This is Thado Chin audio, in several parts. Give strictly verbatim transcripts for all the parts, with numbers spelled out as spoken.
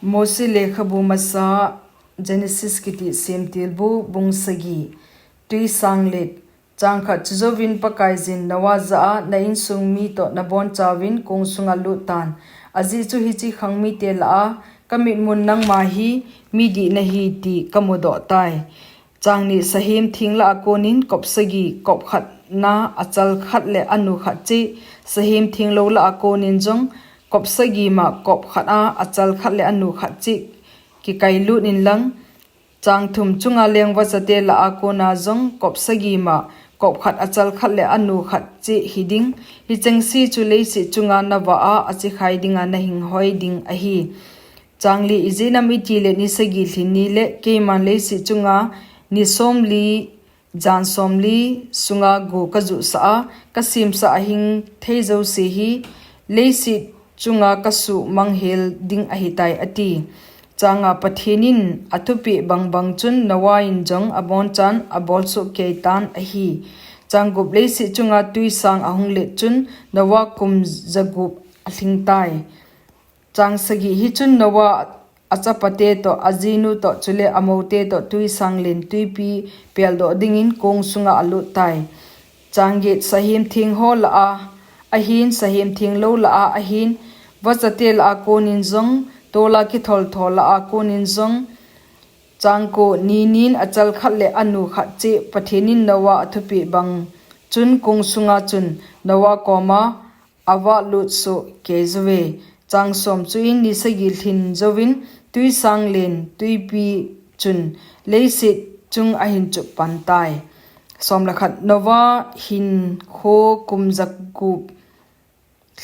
Mosi lekhabu masa, Genesis kiti semtilbu, bung sagi. Tui sanglet. Chang khat. Chujouvin Pakaiyin Noah jah a, na insung mi toh nabonchauvin kong sunga lut tan. Ajeh chu hiche khang mite lah a, ka mitmun nangma hi midih nahi ti ka mudoh tai. Chang ni. Sahem theng lah a konin kop sagi, kop khat na achal khat le anu khat cheh, sahem theng lou lah a konin jong kop sagi ma kop khat a achal khat le anu khat cheh kikailut inlang, chang thum. Chunga leng vachate lah a kona jong kop sagi ma kop khat achal khat le anu khat cheh hiding. Hichengse chu leiset chunga navah a achekhai dinga nahinghoi ding ahi. Chang li. Ijeh inem itile ni sagi lhin ni le keiman leiset chunga ni somli, jan somli sunga go kajuhsah a, kasemsah ahing thei jouse hi leiset chunga kasuhmang hel ding ahitai, ati. Chang nga. Pathen in athupeh bangbang chun Noah in jong abonchan abolsoh keitan ahi. Chang gup. Leiset chunga tui sang ahung let chun Noah kum jagup alhingtai. Chang sagi. Hichun Noah, achapate toh, ajinu toh, chule amoute toh tui sanglen tuipi peldoh dingin kong sunga alut tai. Chang get. Sahem theng ho lah a ahin, sahem theng lou lah a ahin, vachate lah a konin jong, tol a kitholtho lah a konin jong, chang ko. Ninin achal khat le anu khat cheh Pathen in Noah athupeh bang chun kong sunga chun Noah koma avah lut soh kei jouve. Chang som. Chuin ni sagi lhin jouvin tui sanglen tuipi chun leiset chung ahin chup pan tai. Som le khat. Noah hinkho kum jagup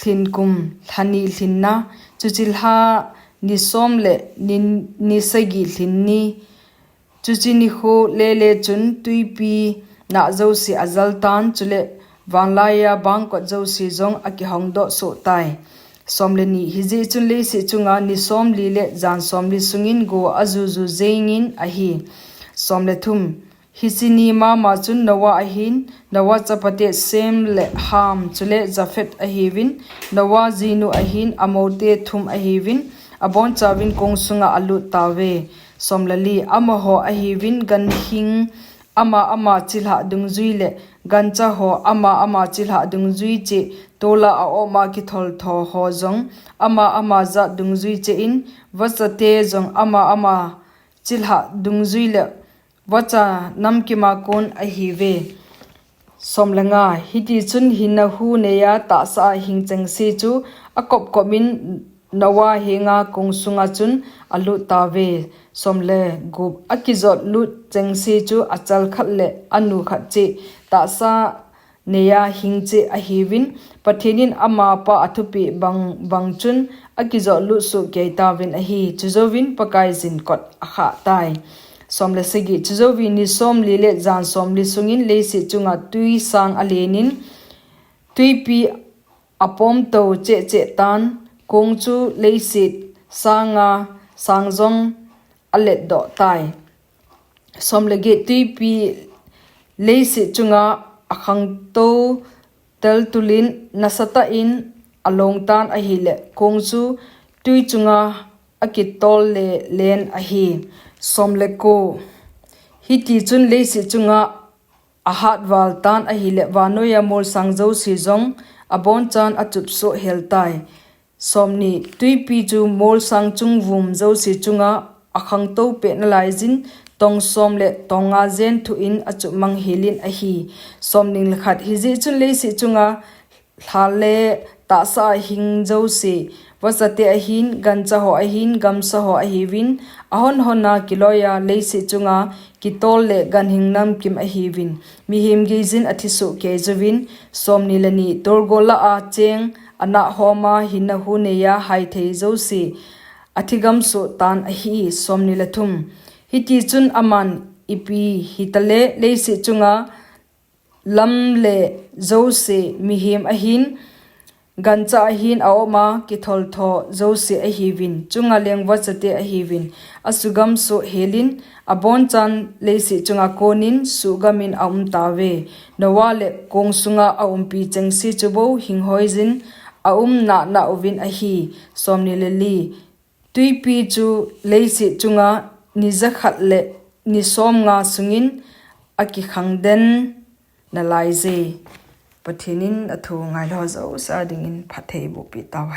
lhin kum lhani lhinna, chuche lha ni som le ni, ni sagi lhin ni, chuche nikho lele chun tuipi nah jouse ajal tan, chule vanlaiya bangkot jouse jong akihongdoh soh tai. Som le ni. Hijeh chun leiset chunga ni somli le jan somli sungin go ajuju jengin ahi. Som le thum. Hiche ni mama chun Noah ahin, Noah chapate Shem le Ham, chule Japheth ahiuvin, Noah jinu ahin, amoute thum ahiuvin, abonchauvin kong sunga alut tauve. Som le li. Amaho ahiuvin, ganhing ama ama chilhah dungjui le gancha ho ama ama chilhah dungjui cheh, tol a aum a kitholtho ho jong ama ama jat dungjui cheh in, vachate jong ama ama chilhah dungjui le vacha namkima kon ahiuve. Som le nga. Hitichun hinna hu neiya tahsa a hing chengse chu akopkop in Noah henga kong sunga chun alut tauve. Som le gup. Akijot lut chengse chu achal khat le anu khat cheh tahsa neiya hing cheh ahiuvin, Pathen in amapa athupeh bang, bang chun akijot lut soh kei tauvin ahi. Chujouvin Pakaiyin kot akhah tai. Som le sagi. Chujouvin ni somli le jan somli sungin leiset chunga tui sang alenin, tuipi apomtou cheh cheh tan, kong chu leiset sanga sang jong aletdoh tai. Som le get. Tuipi leiset chunga akhangtou teltulin nasatah in along tan ahile, kong chu tui chunga akitol le len ahi. Som le ko. Hitichun leiset chunga ahatval tan ahile, vannoiya molsang jouse jong abonchan achup soh hel tai. Som ni. Tuipi chu molsang chungvum jouse chunga akhangtou peh nalaiyin, tong som le tong nga jen thuh in achup mang helin ahi. Som ni le khat. Hijeh chun leiset chunga lha le tahsa a hing jouse, vachate ahin, gancha ho ahin, gamsa ho ahiuvin, ahon hon a kiloiya leiset chunga kitol le ganhing namkim ahiuvin, mihem geiyin athi soh kei jouvin. Som ni le ni. Tolgol lah a cheng anah hom a hinna hu neiya haithei jouse athi gamsoh tan ahi. Som ni le thum. Hitichun aman ipi hitale leiset chunga lam le jouse, mihem ahin, gancha ahin aum a kitholtho jouse ahiuvin, chunga leng vachate ahiuvin, asugamsoh helin, abonchan leiset chunga konin suhgam in aum tauve. Noah le kong sunga aumpi chengse chu bou hinghoiyin aum nahnah uvin ahi. Som ni le li. Twipi chu leiset chunga ni jakhat le ni somnga sungin akikhangden nalaije. Pathen in athu ngailou jouse dingin phatthei boh peh tauhen.